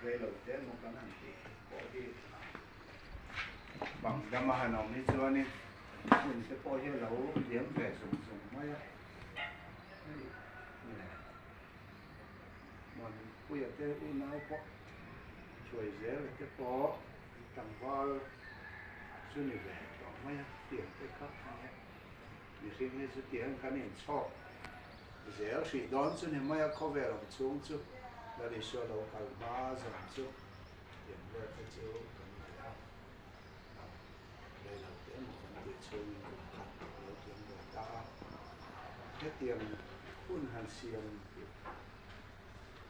Rei lo te emaw kan han tih pawh hi bang dama han awm hi chuanin hmun te pawh hi a lo liam ve zung zung mai a, hei nge Muanpuia te unau pawh thuai zel te pawh tlangval chu ni ve tawh mai a tiang te kha a nia, mihring hi chu tiang kan inchhawk. Zel hrih dawn chu ni mai a, khawvel awm chhung chu Lal Isua lo kal hma zawng chu tiang vel te chu kan nei a, rei lo te emaw kan tih chhungin kum khat lo tiang ve ta a, hetiang hun han siam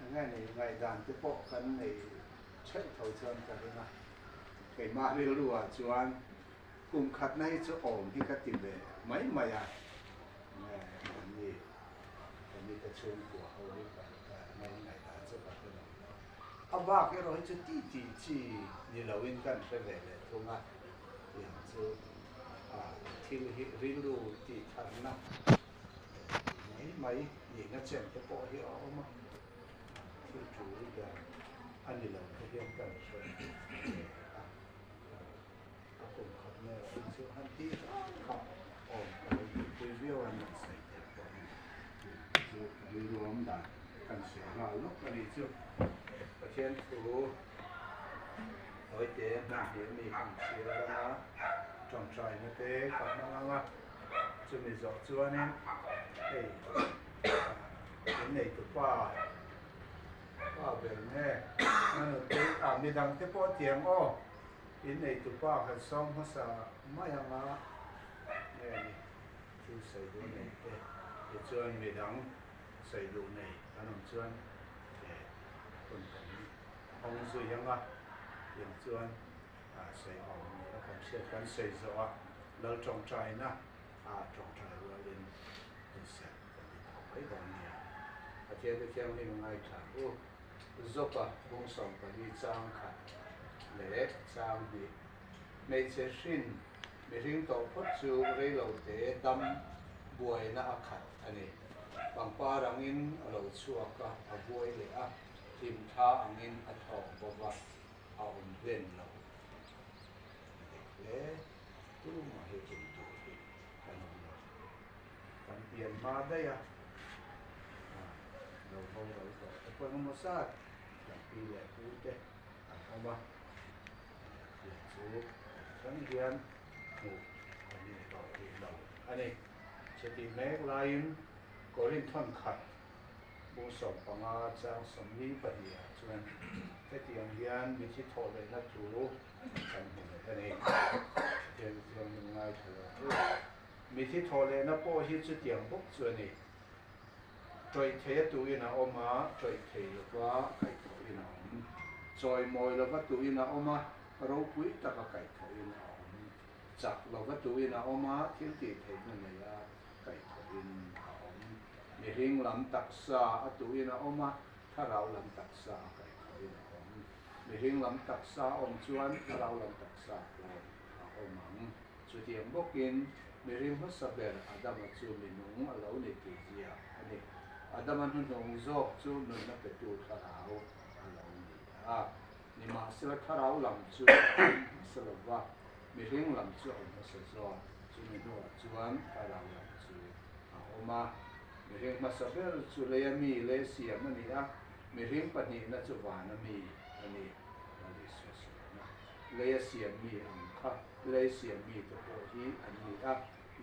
eng nge ni ngaihdan te pawh kan nei theuh tho chuan ka ring a, keimah rilru ah chuan Kum khatna hi chu awm hi ka ti ve mai mai a, nge an ni hemi te chhungkua ho hi ka ka ngai ngaihdan chu ka hre lo. A bak erawh hi chu ti ti chi ni loin kan hre ve leh thung a, tiang chu a thil hi rilru tih tharna mai mai nihna chen te pawh hi a awm a, thil tul ber a ni lo te hian kan hre ve a. A kum khat nge awm chu han tih hrang kha awm ka lo tihpui viau a ni sawi theih pawh a ni. Chu ka rilru awm dan kan sawi nghal lawk a nih chu. Pathian thu Hawite hmanhnih mi kan chhiar ang a, tawngtaina te ka hmang ang a, chumi zawh chuanin hei inneitu pa pa ber nge Manute ah midang te pawh tiang aw. Inneitu pa kan sawm hmasa mai ang a, nge ni thil sawi duh nei te tichuan midang sawi duh nei kan awm chuan eh hun kan hawng zui ang a, tiang chuan sawi awm ni a kan hriat kan sawi zawh a, Lal tawngtaina a tawngtai rualin inserh kan ti tawh mai dawn nia. Pathian te thianghlim ngaithla u. Zawpa bung 14 chang khat leh chang hnih. Hmeichhe hrin mihring tawh phawt chu reilote dam buaina a khat a ni. Pangpar angin a lo chhuak a, a buai leh a, hlimthla angin a thawk bawk a, a awm hlen lo. A dik hle, tumah hi tum tur hi kan awm lo. Kan pian hma daih a, lo boral tawh te pawh engemaw zat kan pi leh pu te an awm a, tiang chu thleng hian hmuh an ni tawh rih lo a ni. Chutih mek laiin Korin thawn khat bu 15 chang 42 ah chuan hetiang hian mithi thawh lehna thu kan hmu leh a ni. Pathian thianghlim ngaithla lo u. Mithi thawh lehna pawh hi chutiang bawk chu a ni. Tawih thei a tuin a awm a, tawih thei lova kaihthawhin a awm. Chawimawi lova tuin a awm a, ropui taka kaihthawhin a awm. Chak lova tuin a awm a, thil tih theihna neia kaihthawhin a awm. Mihring lam taksa a tuin a awm a, thlarau lam taksa a kaihthawhin a awm. Mihring lam taksa a awm chuan thlarau lam taksa pawh a awm ang. Chutiang bawkin, mihring hmasa ber Adama chu mi nung a lo ni tih ziak a ni. Adama hnuhnung zawk chu nunna petu thlarau a lo ni a. Nimahsela thlarau lam chu a awm hmasa lo va, mihring lam chu a awm hmasa zawk. Chumi hnuah chuan thlarau lam chu a awm a. Mihring hmasa ber chu leia mi leh siam a ni a, mihring pahnihna chu vana mi a ni. Lal Isua sawina. Leia siam mi ang kha lei siam mite pawh hi an ni a,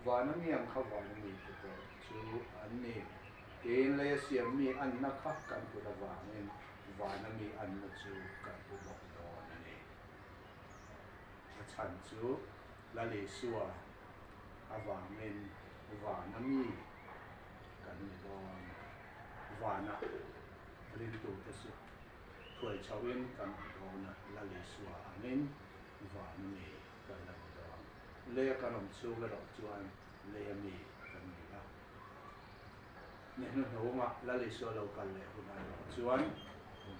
vana mi ang kha vana mite pawh chu an ni. Tiin leia siam mi anna kha kan put avangin vana mi anna chu kan pu bawk dawn a ni. A chhan chu Lal Isua avangin vana mi kan ni dawn. Vana ringtute chu thuai chhoin kan hmu dawn a, Lal Isua angin Van a mi kan la ni dawn. Lei a kan awm chhung erawh chuan lei a mi kan ni a. Ni hnuhnungah Lal Isua lo kal leh hunah erawh chuan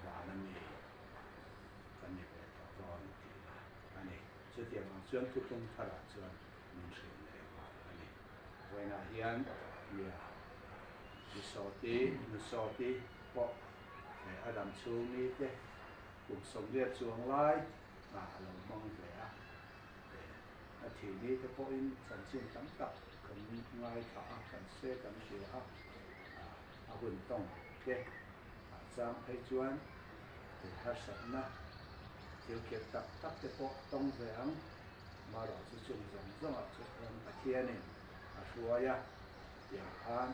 van a mi kan ni ve tawh dawn tihna a ni. Chutiang ang chuan thuthlung tharah chuan min hrilh leh nghal a ni. Vawiinah hian nia Misawti, Nusawti pawh a dam chhung mite. kum 80 chuang lai a lo hmang ve a. A thih ni te pawhin chanchin tam tak kan ngaithla a, kan hre kan hria a, a hun tawng te a chang phei chuan harsatna thil khirh tak tak te pawh a tawng ve ang. Marawh chu chung zawng zawngah chuan Pathianin a hruai a, tiang khan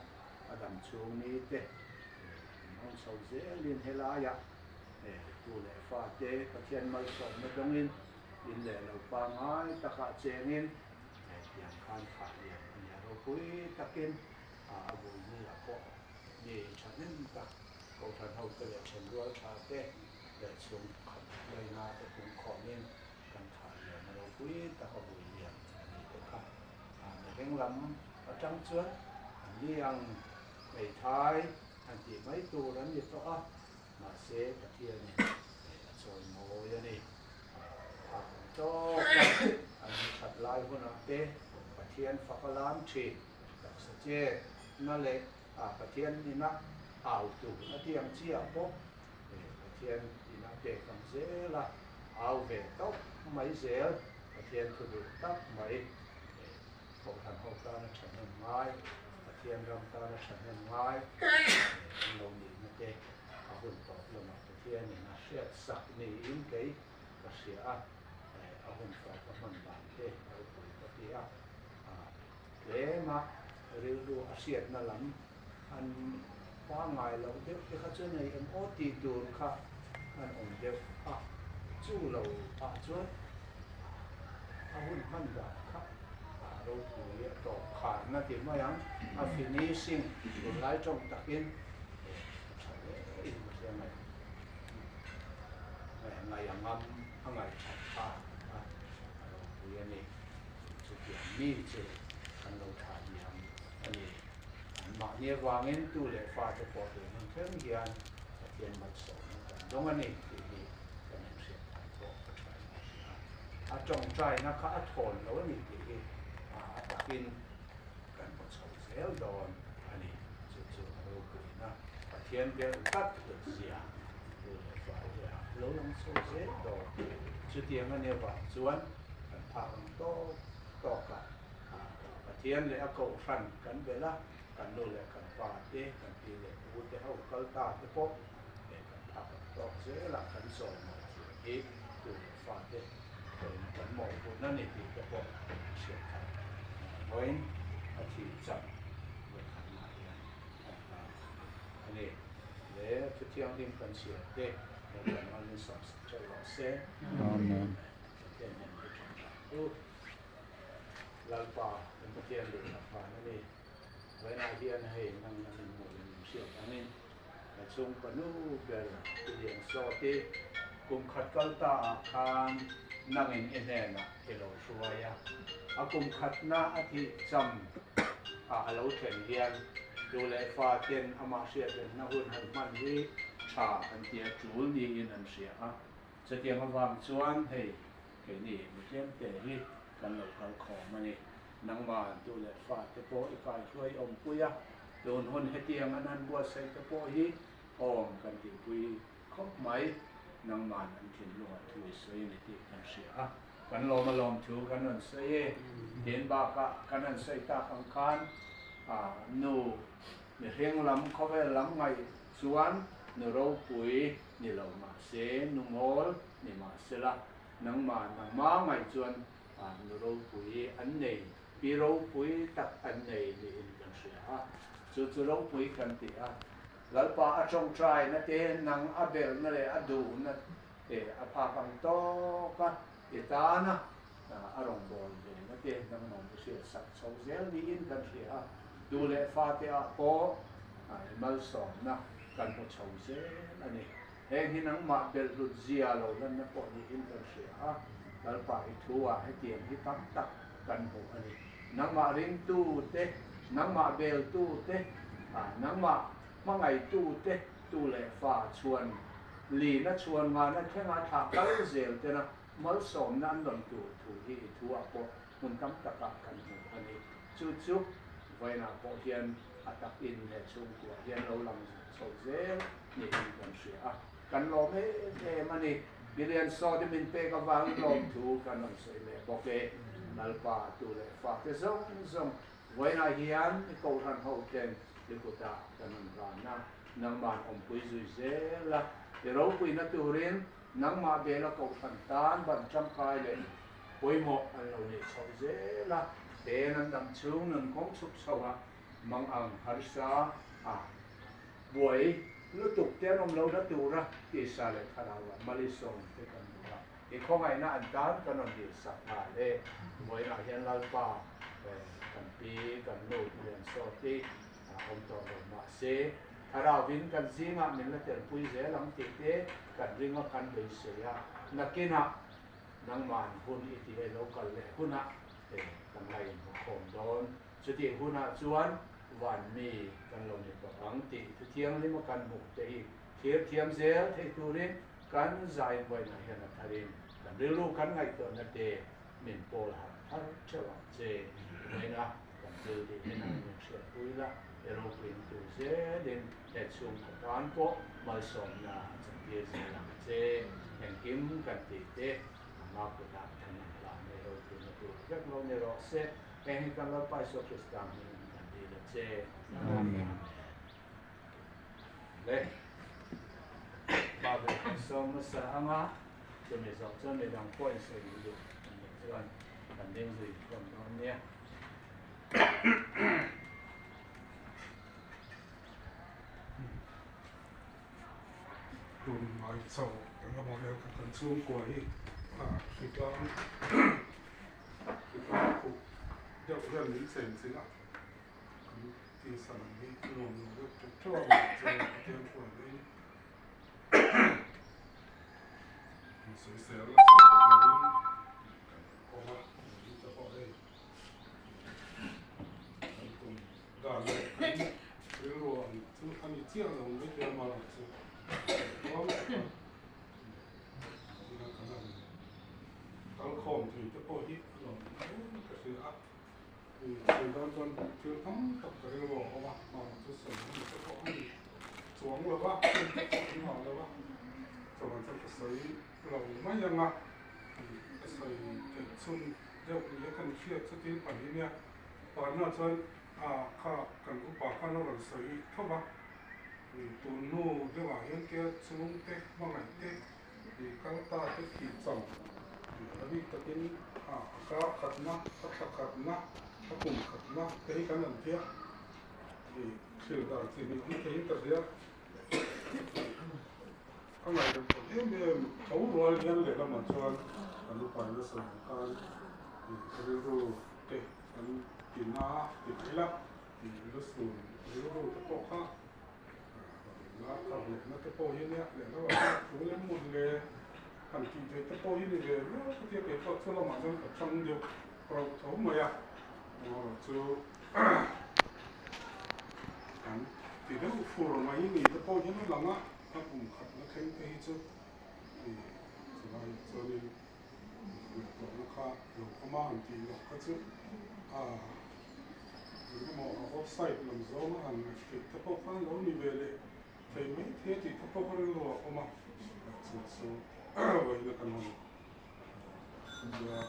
a dam chhung ni te an hmang chho zelin helaiah tu leh fate Pathian malsawmna dawngin in leh lo pangngai takah chengin tiang khan thah lian a nia ropui takin a vui ni-ah pawh mi thahnem tak Kohhran hote leh thenrual tha te leh chhungkhat laina te pungkhawmin kan thah lian a ropui tak a vui lian a ni te kha. Mihring lam atang chuan an ni ang hmeithai han tih mai tur an ni tawh a, mahse Pathianin a chawi mawi a ni. Phak ang tawk a an that lai hunah te Pathian fak a lam thin taksa chet na leh Pathian ina au tur a ti ang chiah pawh Pathian ina pek ang zel a, au ve tawp mai zel Pathian thu duh tak mai Kohhran ho tana thahnem ngai, Pathian ram tana thahnem ngai an lo nihna te a hun tawp lamah Pathianin a hriat sak niin kei ka hria a, a hun tawp a hman dan te a ropui ka ti a, tlema rilru a hriatna lam an pangngai loh deuh te kha chu nei em aw tih tur kha an awm deuh a, chu lo ah chuan a hun hman dan kha a ropui a tawp kharna ti mai ang, a finishing tunlai tawng takin a tha hle in ka hria mai, ngaih a ngam a ngaihthat kha a ropui a ni. Chutiang mi chu kan lo thlah diam a ni. An mahni avangin tu leh fate pawh tun hun thleng hian Pathian malsawmna kan dawng a ni tih hi kan inhriat thar pawh a tha in a hria. A tawngtaina kha a thawn lo a ni tih hi a takin kan hmu chho zel dawn a ni. Chu chu a ropuina Pathian ber tlat hlutzia tu leh fate ah lo lang chho zel dawn. Chutiang a nih avang chuan kan phak ang tawk tawk a, Pathian leh a Kohhran kan belh a, kan nu leh kan pa te, kan pi leh pu te ho kal ta te pawh he kan phak ang tawk zelah kan sawi mawh thiam hi tu leh fa te pawhin kan mawhphurhna ni tih te pawh kan hriat thar vawiin a thih cham vawikhatnaah hian kan hlan a ni. Le thu thianghlim kan chhiar te kan hmangin sawmsak ṭeuh rawh se. Amen. Pathian hian thu tha tha u Lalpa kan Pathian duh tak van a ni. Vawiinah hian hei nang nan in hmuh in hriat angin ka chhungpa nu ber i lian sawt i kum khat kal ta ah khan nangin i hnenah i lo hruai a, a kum khatna a thih cham ah a lo thlen hian tu leh fa ten amah hriatrengna hun han hman hi tha an tia tul niin an hria a. Chutiang avang chuan hei keini mitlemte hi kan lo kal khawm a ni. Nangmah tu leh fate pawh i kaihruai awmpui a, tun hun hetiang an han buatsaih te pawh hi awm kan tihpui khawp mai. Nangmahn an thinlungah thu i sawi a ni tih kan hria a, kan lawm alawm thu kan rawn sawi e. Tin bakah kan han sawi tak ang khan nu mihring lam khawvel lam ngaih chuan nu ropui ni lo mahse, nu ngawl ni mahsela, nangmah nangma ngaih chuan nu ropui an nei, pi ropui tak an nei niin kan hria a, chu chu ropui kan ti a, Lalpa a tawngtaina te nang a belhna leh a duhna te a phak ang tawk a, i tana a rawngbâwl vena te nangmah i hriatsak chho zel niin kan hria a, tu leh fate ah pawh i malsawmna kan hmu chho zel a ni. Heng hi nangmah belh hlut zia lo lanna pawh niin kan hria a, Lalpa i thu ah hetiang hi tam tak kan hmu a ni. Nangmah ringtu te, nangmah beltu te, nangmah hmangaihtu te tu leh fa chhuan lina chhuan ngana thlenga thlah kal zel tena malsawmna an rawn tur thu hi i thu ah pawh hmun tam takah kan hmu a ni. Chu chu vawiinah pawh hian a takin he chhungkuah hian lo lang chho zel niin kan hria a. Kan lawm em em a ni. Million sawte min pek avangin lawmthu kan rawn sawi leh bawk e. Lalpa tu leh fate zawng zawng vawiinah hian i kohhran ho ten i kutah kan rawn hlan a, nangmahn awmpui zui zel a, i ropuina turin nangmah bela kohhran tan ban tangkai leh pawimawh an lo neih chhoh zel a, ten an dam chhung nun kawng chhuk chho a mang ang harsa a buai lutuk te an awm lohna tura tisa leh thlarauah malisawm te kan duh a, i khawngaihna an tan kan rawn dihsak nghal e. Vawiinah hian Lalpa kan pi kan nu Lian Sawt hi a awm tawh lo mahse thlarauvin kan zingah min la telpui zel ang tih te kan ring a kan beisei a, nakinah nangmahn hun i ti e lo kal leh hunah kan la inhmukhawm dawn. Chutih hunah chuan van mi kan lo ni tawh ang tih thu thianghlim a kan hmuh te hi thlir thiam zel thei turin kan zain vawiinah hian a tharin kan rilru kan ngaihtuahna te min pawl harh thar theuh ang che. Vawiina kan thil tih hi nang min hriatpui la, i ropuiin tur zelin he chhungkaw tan pawh malsawmna a chantir zel ang che. Engkim kan tih te ama kutah kan ang hlan mai ropuina tur vek lo ni rawh se. Heng hi kan Lalpa Isua Krista hmingin kan dil a che. Amen. Le Bible kan sawm hmasa anga chumi zawh chuan midang pawh in sawi duh an nih chuan kan ding zui hlawm dawn nia. Tun ngai chho engemaw vel kha kan chhungkua hi a hritlang Hritlang khuh deuh hian min chen chilh a, kan tisa lam hi nuam lo deuh teuh teuh a mahse Pathian hruaiin insawisel nasa tak lovin kan awm a, ni te pawh hei kan tum dan leh kan rilru ang chu a ni chiah lo mai thei a amaherawhchu chu tluang taka ina kan han kal khawm thei te pawh hi a nuam em ka hria a, sawi dawn chuan thil tam tak ka rilru a awm a, amaherawhchu sawi hun te pawh a ni chuang lo va, hun te pawh an ngah lo va, chuvang chuan ka sawi lo mai ang a, ka sawi theih chhun deuh ni a kan hriat chutin pahnih nia, pakhatna chuan kha kan upa khan a rawn sawi tho va. Tun hnu deuhah hian tia chhungte hmangaih te kal ta te thih chang a bik takin a kar khatna, a thla khatna, a kum khatna te hi kan han tia thil dan chi hnih awm theiin ka hria. A ngaihdan awm em em tho rual hian lehlamah chuan kan upain a sawi ang khan rilru te kan tina ti mai la. Lusun rilru te pawh kha la thar lehna te pawh hi nia leh lo a thu leh mut leh han tih theih te pawh hi ni ve viau ka tia kei pawh chu lamah chuan ka chang deuh rauh tho mai a amaherawh chu kan ti deuh fur mai ni te pawh hian a lang a a kum khatna thleng te hi chu chulai chuanin ngaihtuahna kha lo awm a han tih loh kha chu a Eng emaw a offside lam zawnga han ngaih theih te pawh khan lo ni ve leh thei mai thei a tih te pawh kha rilru a awm a, chu chu vawiina kan han nia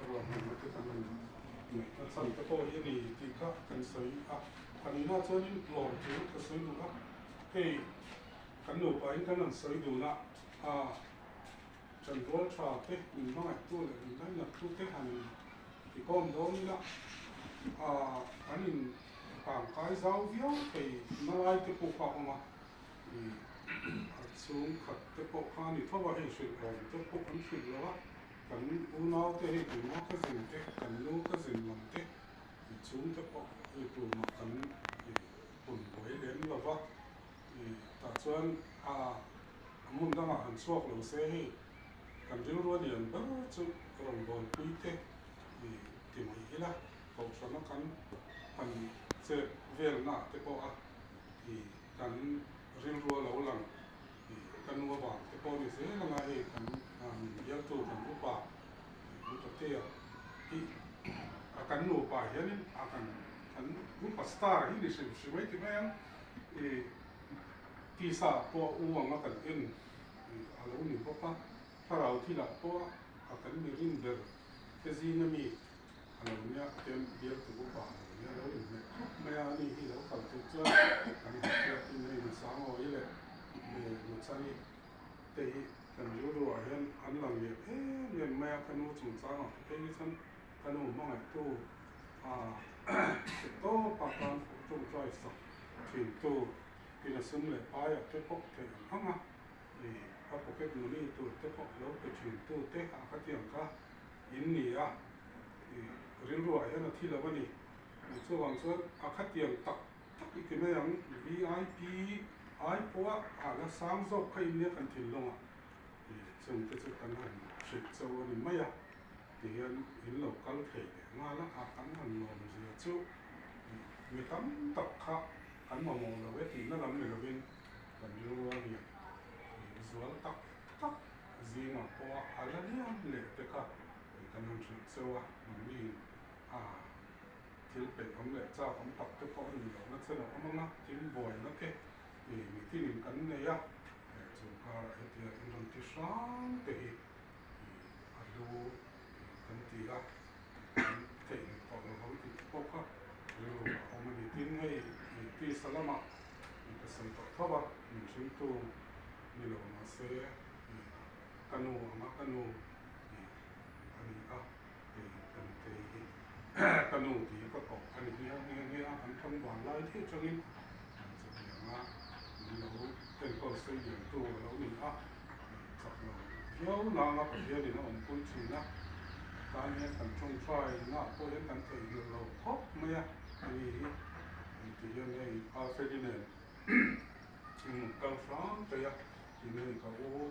ruahmanna te kan han ngaihna chhan te pawh hi a ni tih kha kan sawi a, a nihna chuanin lawm chu ka sawi duh a, hei kan nupain kan han sawi dun a, a chanrual tha te min hmangaihtu leh min ngainattu te han I kawm dawn ila, an in kangkai zau viau thei na lai te pawh kha a awm a, a chhungkhat te pawh kha a ni tho a, hei hrilh awm te pawh an hrilh lo a, kan unau te hei tuna ka zin te, kan nu ka zin lam te, chhung te pawh hei tumah kan pun buai lem lo va, tah chuan a hmun dangah han chhuak lo se hei. Kan rilru a lian ber chu rawngbawlpui te i ti mai ila, kohhrana kan han chet velna te pawh a i kan rilru a lo lang i ka nu avang te pawh ni zel anga hei kan min bialtu kan upa upa tea hi a kan nupa hianin a kan kan upa star hi ni hrim hrim mai ti mai ang i tisa pawh u anga kan en. Thlarau thilah pawh a kan mi rin ber te zinga mi a lo nia ten bialtu upa a lo nia lo inhmeh khawp mai a, ani hi lo kal tur chuan kan hriatin hei Nusangawi leh Nuchani te hi kan rilruah hian an lang lian em em mai a, ka nu chungchangah te phei hi chuan ka nu hmangaihtu a tawpa tan pawh tawngtai sak thintu tin a sum leh paiah te pawh theih ang ang a. A pocket money tur te pawh lo pe thin tu te a ka ti ang kha in ni a, rilruah hian a thi lo a ni. Chuvang chuan a khatiang tak tak i ti mai ang, VIP ai pawha a la sang zawk kha in nia kan thinlungah chung te chu kan han hrilh cho a ni mai a, tihian in lo kal thei leh nghal a, a kan han lawm zia chu mi tam tak kha an mamawh lo e tihna lam ni lovin Kan rilru a lian zual tak tak zingah pawh a la lian leh te kha kan han hrilh cheu a, nangni a thil peih awm leh chak awm tak te pawh a ni lohna chen a awm ang a, tin buaina te mitinin kan nei a, chung karah hetia in rawn ti hrang te hi a hlu kan ti a, kan theihnghilh tawh lovang tih te pawh kha rilru a awm a ni. Tin hei tisa lamah Min ka sawi tawh tho a, min hringtu ni lo mahse ka nu anga ka nu a ni a, kei ka nutei hi ka nu tih ka koh a ni nghe nghe nghe a, kan tlangval lai thei atangin chutianga min lo enkawl sei liantu a lo ni a, chak lo viau nanga Pathianin a awmpui thin a, tan hian kan tawngtai naah pawh hian kan theihnghilh lo khawp mai a, ani hi. Ti hian hei Alfred-i nen kal hrang thei a, tin hei ka u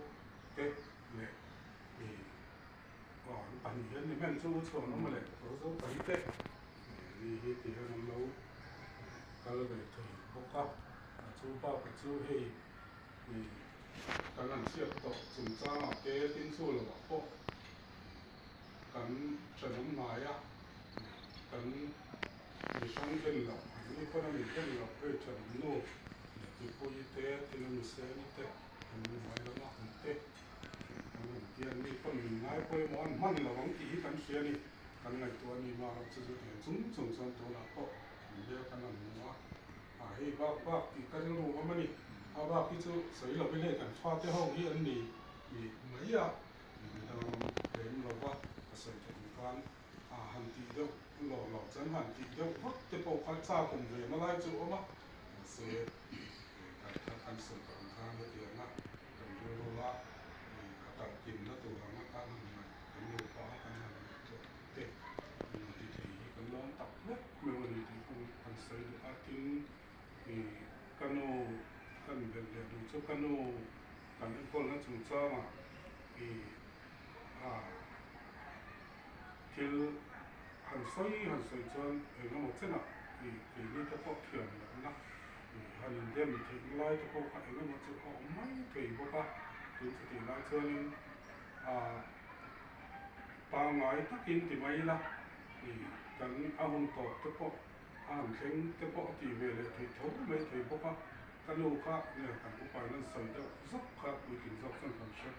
te leh an pahnih hian ni men chu u chhuan awm leh ka u zo pahnih te ni hi ti hian an lo kal ve thei bawk a, chu bakah chu hei kan han chhiat tawh chungchangah te tin chu lovah pawh kan thenawm hnai a, kan mi hrang en loh, an ni pawn a min en loh hei thenawm nu leh mipui te, tin a miseni te, kan nu hnuai lama awm te kan rawn ti a, an ni pawn min ngai pawimawh an hman lo ang tih hi kan hria a ni, kan ngaihtuah a ni ma rawh chu chu tiang chung chung chuan tunah pawh an hmel kan rawn hmu a, a hei bak bak tih ka rilru awm a ni, a bak hi chu sawi lovin hei kan fate ho hi an ni mai a. Midang lem lova ka sawi theih ang khan a han tih deuh lawh loh chuan han tih deuh vak te pawh kha chak awm ve na lai chu a awm a, mahse kan kan sawi tawh ang khan hetianga kan rilru a a kalhkim na tur anga kan han ngaih kan nupa a kan han ngaihtuah te an ti thei hi kan lawm tak hlek meuh a ni tih pawh kan sawi duh a, tin ka nu kan belh leh duh chu ka nu Kan enkawlna chungchangah i a thil han sawi han sawi chuan eng emaw chenah i keini te pawh thiam lohna i han indem theihna lai te pawh kha eng emaw chu a awm mai thei bawk a, tin chutih lai chuanin a pangngai takin ti mai ila i kan a hun tawp te pawh a han thleng te pawh a tih ve leh theih tho mai thei bawk a. Ka nu kha nge kan upain an sawi deuh zawk kha puitling zawk chuan kan hre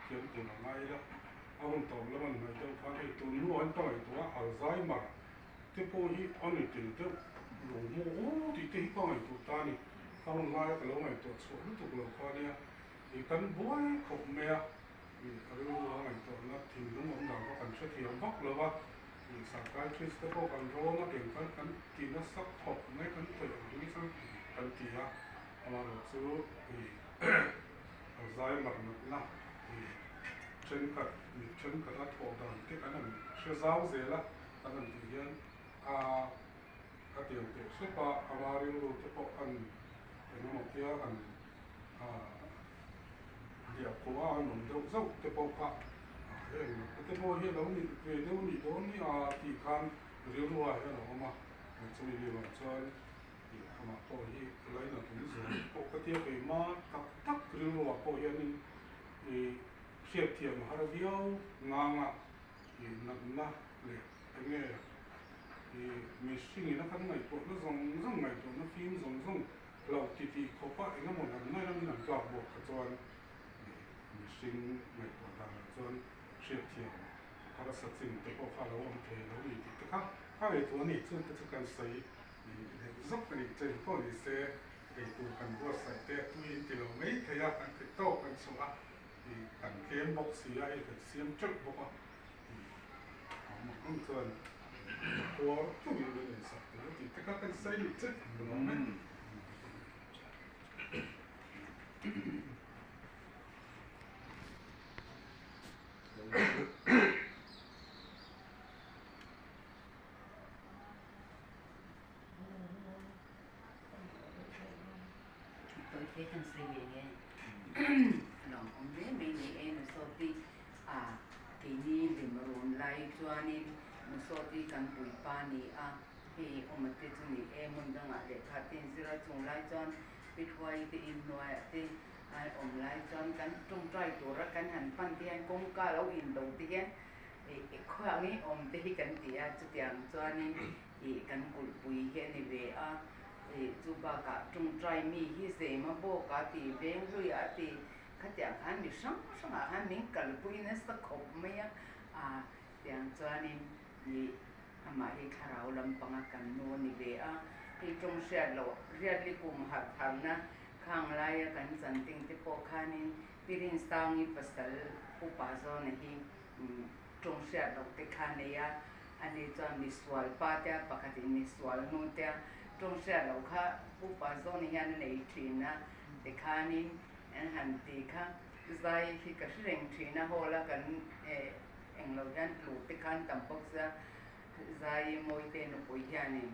thiam tur a ngai ila, a hun tawp lam an hnaih deuh khan hei tun hnu an ka ngaihtuah a Alzheimer te pawh hi a ni tel deuh lo maw aw tih te hi ka ngaihtuah ta a ni, a hun laia ka lo ngaihtuah chhuah lutuk lo kha ania i kan buai khawp mai a, i rilru a ngaihtuahna thinlung awm dan kha kan hrethiam vak lo a, i psychiatrist te pawh kan rawn a keng khan kan ti nasa khawp mai kan theih ang hi chuan kan ti a, amaherawh chu i Alzheimer natna i thenkhat mi thenkhat a thawh dan te kan han hre zau zel a, kan han tih hian a a tiang teh hrep a, ama rilru te pawh an engemaw tia han hliah khuh a an awm deuh zauh te pawh kha heng natna te pawh hi a lo nih ve deuh nih dawn ni a tih khan rilru ah hian a awm a, chumi ni vang chuan amah pawh hi lainat awm zel pawh ka tia keimah tak tak rilru ah pawh hianin hriatthiam a har viau ngang a, natna leh enge mihringin a kan ngaihtuahna zawng zawng ngaihtuahna fim zawng zawng hlauh titih khawpa engemaw natna in an tlak bawk kha chuan. mihring ngaihtuah danah chuan hriatthiam harsa chin te pawh kha a lo awm thei lo ni tih te kha ka ngaihtuah a ni. Chung te chu kan sawi leh zawk a ni. Cheng pawh ni se eitur kan buatsaih te tui in ti lo mai thei a, kan theih tawk kan chhuah a, kan tlem bawk si a, hei kan siam teuh bawk a. Ang ang chuan khuar tungin min rawn sak tur a tih te kha kan sawi leh che ka lawm e. Tawite kan sawi ve nge lawmawm hle mai ni e Nusawti a keini hlim run lai chuanin Nusawti kan puipa ni a hei awma te chu ni e hmun dangah lehkha te in zir a chung lai chuan Pithuai te inhnuaiah te a awm lai chuan kan tawngtai tura kan han pan te hian kawngka lo indo te hian ih khawiah nge awm te hi kan ti a chutiang chuanin ih kan kulhpui hi a ni ve a ih chu bakah tawngtai mi hi zema bawk a tih veng hluiah a ti khatiang khan mi hrang hrangah khan min kalpui nasa khawp mai a a tiang chuanin ih amah hi thlarau lampanga kan nu a ni ve a hei tawng hriat loh riatli kum harh tharna Khang laia kan chanting te pawh khanin Pirin Sangi pasal upa zawna hi tawng hriat loh te kha nei a, ani chuan misual pa te a pakhatin misual nu te a tawng hriat loh kha upa zawna hian a nei thin a tikhanin an han ti kha zai hi ka hre reng thin a hall a kan englo hian tlu te khan tam bawk sia zai mawite nupui hianin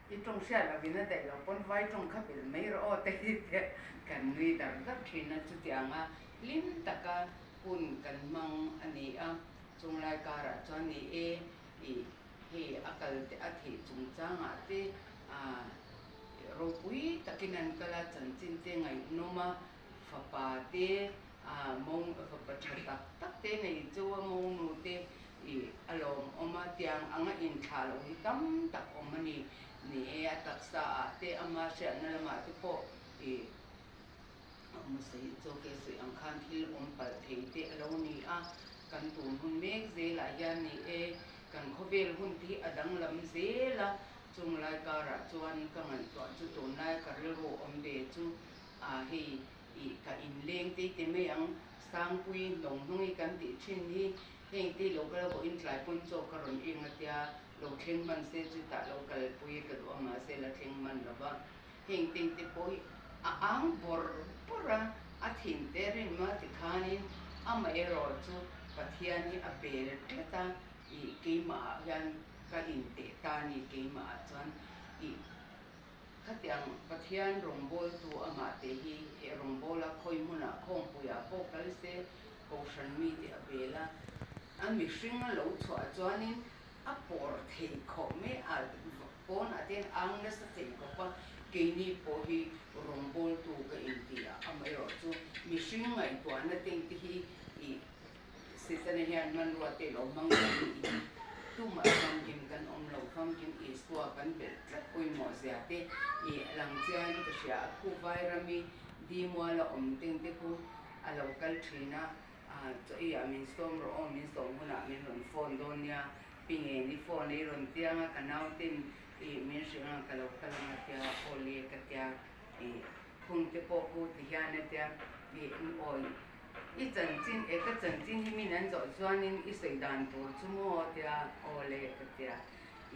I tawng hriat loh in a daih loh pawn vai tawng kha belh mai rawh aw te hi te kan nui dar dar thin a, chutiang a hlim taka hun kan hmang a ni a, chunglai karah chuan ni e ih hei a kal te a theih chungchangah te ah ropui takin an kal a, chanchin te ngaihnawm a, fapa te ah mawng fapa tha tak tak te nei chu a mawngnu te Ih, a lawmawm a, tiang anga inthlah loh hi tam tak awm a ni. Ni e, a taksa ah te, ama hriatna lamah te pawh ih, hmasei chu ke suih ang khan thil awm palh thei te a lo ni a. Kan tun hun mek zelah hian ni e, kan khawvel hun te hi a danglam zel a, chung lai karah chuan ka ngaihtuah chu tunlai ka rilru awm ve chu ah hei ih ka inleng te te mai ang, Sangpui hnawng hnawng i kan tih thin hi Heng te lo kal pawhin tlai pawn chaw ka rawn eng a tia, lo thleng hman se chutah lo kalpui ka duh a mahse la thleng hman lo va. Heng teng te pawh hi a ang bawrh bawrh a, a thin te rin ma ti khanin amaherawh chu Pathian hi a bel tlat a, ih keimah ah hian ka inteh ta a ni keimah ah chuan ih khatiang Pathian rawngbawltu amah te hi he rawngbawla khawi hmunah khawmpuiah pawh kal se Kohhran mite a bel a, a mihring a lo chhuah chuanin a pawr thei khawp mai a, pawnah te hian ang nasa thei khawp a, keini pawh hi rawngbawltu ka inti a, amaherawh chu mihring ngaihtuahna teng te hi ih Setana hian hmanrua te lo hmang lo nih hi tumah famkim kan awm lo, famkim Isua kan belh tlat pawimawh zia te ih lang chian ka hria a, khu Vairami Dimuala awm teng te khu a lo kal thin a, chaw ei ah min sawm rawh aw, min sawm hunah min rawn phone dawn nia, pi nge ni phone ei rawn tiang a, ka nautin ih min hrilh ang ka lo kal ang a tia, aw le ka tia, ih phung te pawh pu ti hian a tia, ih awi i chanchin e ka chanchin hi min an zawh chuanin i sawi dan tur chu maw a tia, aw le ka tia,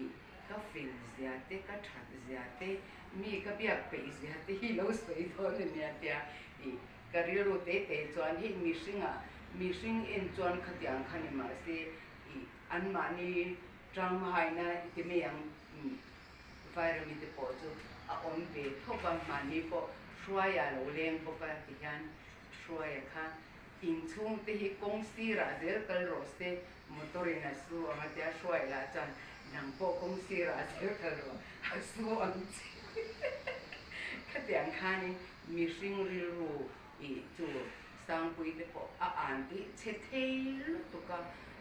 ih ka fel zia te ka that zia te mi ka biak peih zia te hi lo sawi dawn a nia tia, ih. Ka rilru te te chuan hei mihringah mihring en chuan khatiang kha ni mahse ih anmahni tanghaina i ti mai ang Vairami te pawh chu a awm ve thawk a, mahni pawh Hruaia lo leng bawk a ti hian Hruaia kha inchhung te hi kawng sirah zel kal rawh se motor in a su ang a tia Hruaia lah chuan nang pawh kawng sirah zel kal rawh a su ang che khatiang khanin Mihring rilru ih chu Sangpui te pawh a an tih chhe thei lutuk a,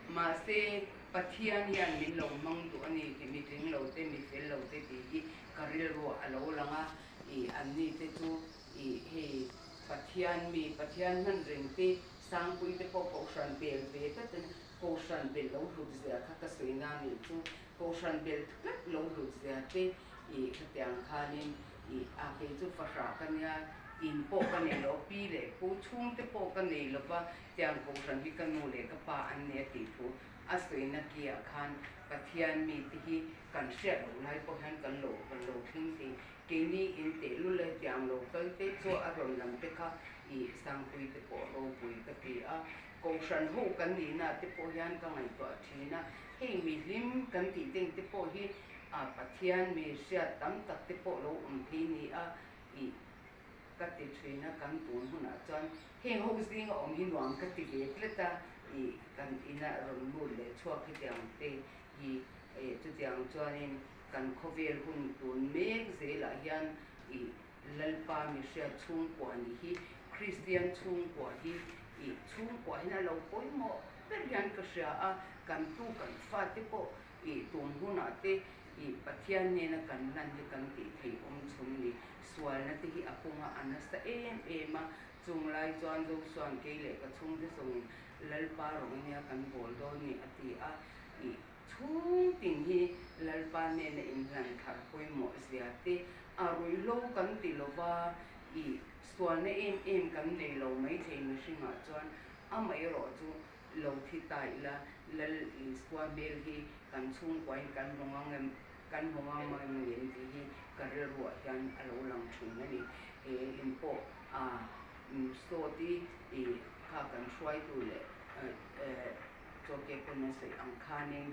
mahse Pathian hian min lo hmang duh a ni tih mi tling lo te, mi fel lo te tih hi ka rilru a lo lang a, ih anni te chu ih hei Pathian mi, Pathian hman reng te, Sangpui te pawh Kohhran bel ve tlat in Kohhran bel lo hlut zia kha ka sawi na nih chu Kohhran bel tlat lo hlut zia te i khatiang khanin i a kei chu fahrah ka nia in pawh ka nei lo pi leh pu chhungte pawh ka nei lova tiang Kohhran hi ka nu leh ka pa an nia tih thu a sawi na kiah khan Pathian mite hi kan hriat loh lai pawh hian kan lo kan lo thleng thei. Keini in teh lul e tiang lo kal te chu a rawn lam te kha i Sangpui te pawh ropui ka ti a, Kohhran ho kan nihna te pawh hian ka ngaihtuah thin a, hei mi hlim kan tih teng te pawh hi a Pathian mi hriat tam tak te pawh lo awm thei ni a i ka ti thin a, kan tun hunah chuan heng ho zinga awm hi nuam ka ti ve tlat a, i kan ina rawn lut leh chhuak hetiang te hi chutiang chuanin Kan khawvel hun tun mek zelah hian i Lalpa mihriat chhungkua nih hi Kristian chhungkua hi i chhungkua hian a lo pawimawh ber hian ka hria a, kan tu kan fate pawh i tun hunah te i Pathian nena kan lan hi kan tih theih awm chhun ni. Sualna te hi a punga a nasa em em a, chung lai chuan Josua'n kei leh ka chhungte zawngin Lalpa rawng ania kan bawl dawn ni a ti a, i Chhung tin hi Lalpa nena inhlan thar pawimawh zia te a ruihhlo kan ti lova, i sualna em em kan nei lo maithei mihringah chuan amaherawh chu lo thi ta ila Lal Isua hmel hi kan chhungkuain kan hmu ngang em kan hmu ngang em ngem tih hi ka rilruah hian a lo lang thin a ni. He in pawh a sawt i kha kan hruaitu leh Chawke pawn a sawi ang khanin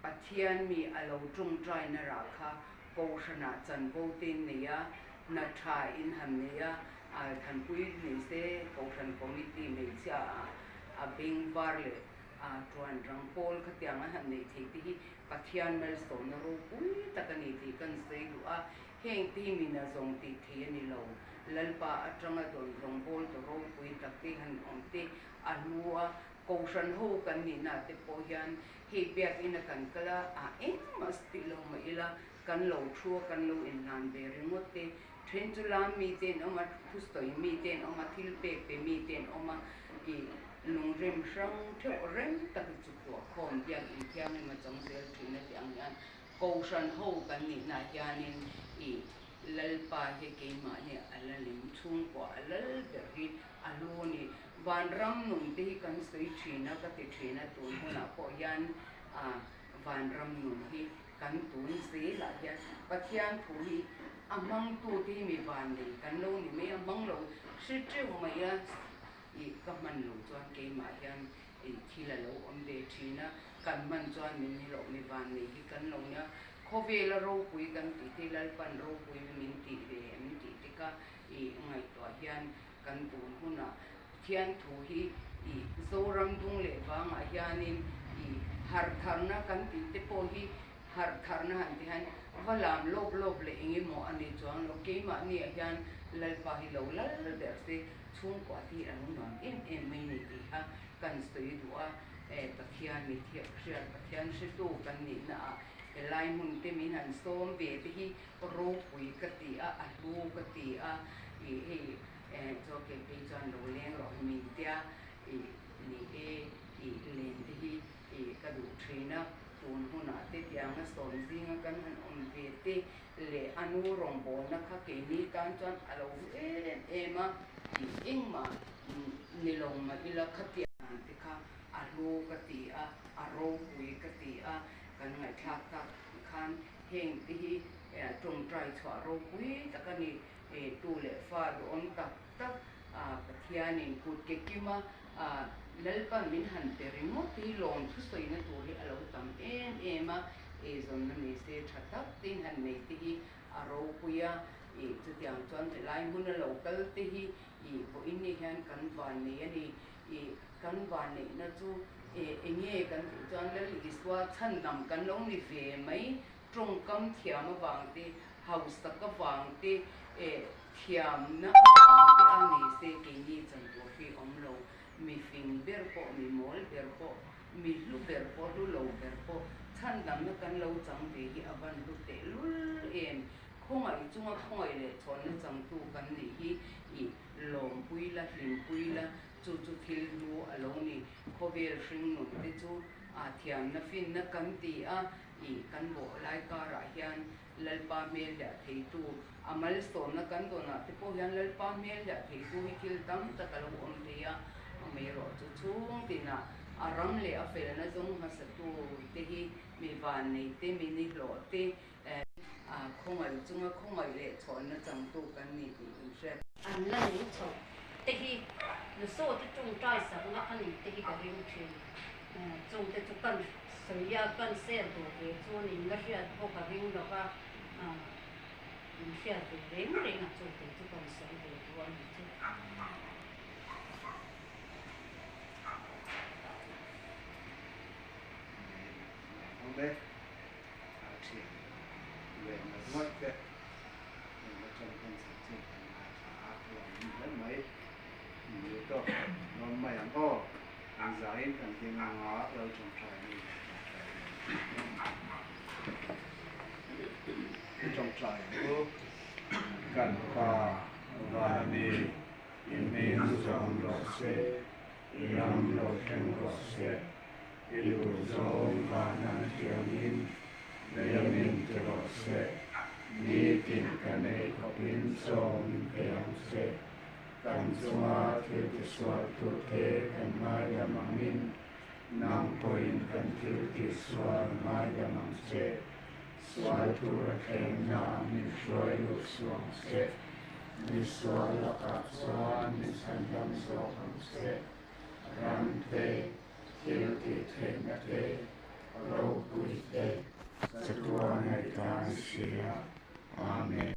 Pathian mi a lo tawngtaina rah kha Kohhranah chanvo te in nei a, hna tha in han nei a, thanpui nei se Kohhran Committee hmeichhia ah a beng var leh a tuan rang pawl khatiang a han neih theih te hi Pathian malsawmna ropui tak a ni tih kan sawi duh a, heng te hi mina zawng tih theih a ni lo. Lalpa atanga dawn rawngbawl tu ropui tak te han awm te a hlu a, Kohhran ho kan nihna te pawh hian hei biakina kan kal a, a engmah tih lo mah ila kan lo thu a, kan lo inhlan ve ringawt te, then chu lam mi te an awm a, thusawi mi te an awm a, thil pek pe mi te an awm a, ih lungrem hrang theuh rem tak chu tuah khawm biak inthianghlim a chang zel thin a tih ang hian Kohhran ho kan nihna hianin ih Lalpa hi keimahni a la lim chhungkua a lal ber hi a hlu a ni. Vanram nun te hi kan sawi thin a, ka ti thin a, tun hunah pawh hian vanram nun hi kan tun zelah hian Pathian thu hi a hmangtu te hi mi vannei kan lo ni mai a, hmang lo hre teuh mai a, ih ka hman loh chuan keimah hian ih thil a lo awm ve thin a, kan hman chuan min helawh mi vannei hi kan lo nia, khawvela ropui kan tih te Lalpan ropui min tih ve em tih te kha ih ngaihtuah hian Kan tun hunah Pathian thu hi i Zoram dung leh vangah hianin i harh tharna kan tih te pawh hi harh tharna han ti hian va lam lawp lawp leh eng emaw a ni chuang lo. Keimahniah hian Lalpa hi lo lal ber se chhungkua te hi a lo nuam em em mai ni tih kha kan sawi duh a. Pathian mi thiah hriat Pathian hretu kan nihnaah helai hmun te min han sawm ve te hi Ropui ka ti a, a hlu ka ti a, ih hei chaw ke phei chuan lo leng rawh hi min tia, ih ni e, ih len te hi ih ka duh thin a, tun hunah te tianga sawm zinga kan han awm ve te leh a nu rawngbawlna kha keini tan chuan a lo hlu em em a, ih engmah ni lo mah ila khatiang te kha a hlu ka ti a, a ropui ka ti a, kan ngaihthlak tak khan Heng te hi tawngtai chhuah ropui tak a ni. Tu leh fa duhawm tak tak Pathianin kut ke kima Lalpan min han pe ringawt hi lawm thusawina tur hi a lo tam em em a, eizawnna nei se tha tak tein han nei te hi a ropui a. Chutiang chuan helai hmuna lo kal te hi vawiin ni hian kan vannei a ni. Kan vanneihna chu eng nge kan tih chuan Lal Isua chhandam kan lo ni ve mai, tawngkam thiam avang te, hausak avang te, thiamna avang te a ni se keini chan tur hi awm lo. Mi fing ber pawh, mi mawl ber pawh, mi hlu ber pawh, hlu lo ber pawh chhandamna kan lo chang ve hi a van hlu tehlul em. Khawngaih chunga khawngaih leh chhawnna changtu kan nih hi. lawmpui la, hlimpui la, chu chu thil hlu a lo ni. Khawvel hringnun te chu a thiamna finna kan ti a, ih kan bawh lai karah hian Lalpa hmel hliah theitu a malsawmna kan dawnah te pawh hian Lalpa hmel hliah theitu hi thil tam tak a lo awm thei a, amaherawhchu chhung tinah a ram leh a felna zawng hmasatu te hi mi vannei te, mi nihlawh te, a khawngaih chunga khawngaih leh chhawnna changtu kan ni tih in hriat. An la nung chho te hi Lusawte tawngtai sakna a nih te hi ka ring thin. Chungte chu kan sawi a, kan sel duh ve chuan in la hriat pawh ka ring lo va, in hriat ve reng reng a chungte chu kan sawi ve duh a nih chu. A thian ve ngawt ngawt te heng atang hian chanchin kan ngaithla a, a lo awm hle mai. Ni tawk lawm mai ang aw, kan zaiin kan ding anga lo tawngtai mi lo tawngtai ve ang. Tawngtai ang u, kan Pa van ami i hming zawm rawh se, i ram lo thleng rawh se. I duh zawng vana thiamin leiamin ti rawh se, nitin kan ei khawpin chaw min pe ang che. Kan chunga thil tisualtute kan ngaidam angin, nang pawhin kan thil tihsual ngaidam ang che. Sual tura thlengna min hruai lut suang che, mi sual lakah chuan min chhandam zawk ang che. Ramte, thil tih theihna te, ropui te, chatuan ngaihdan sia. Amen.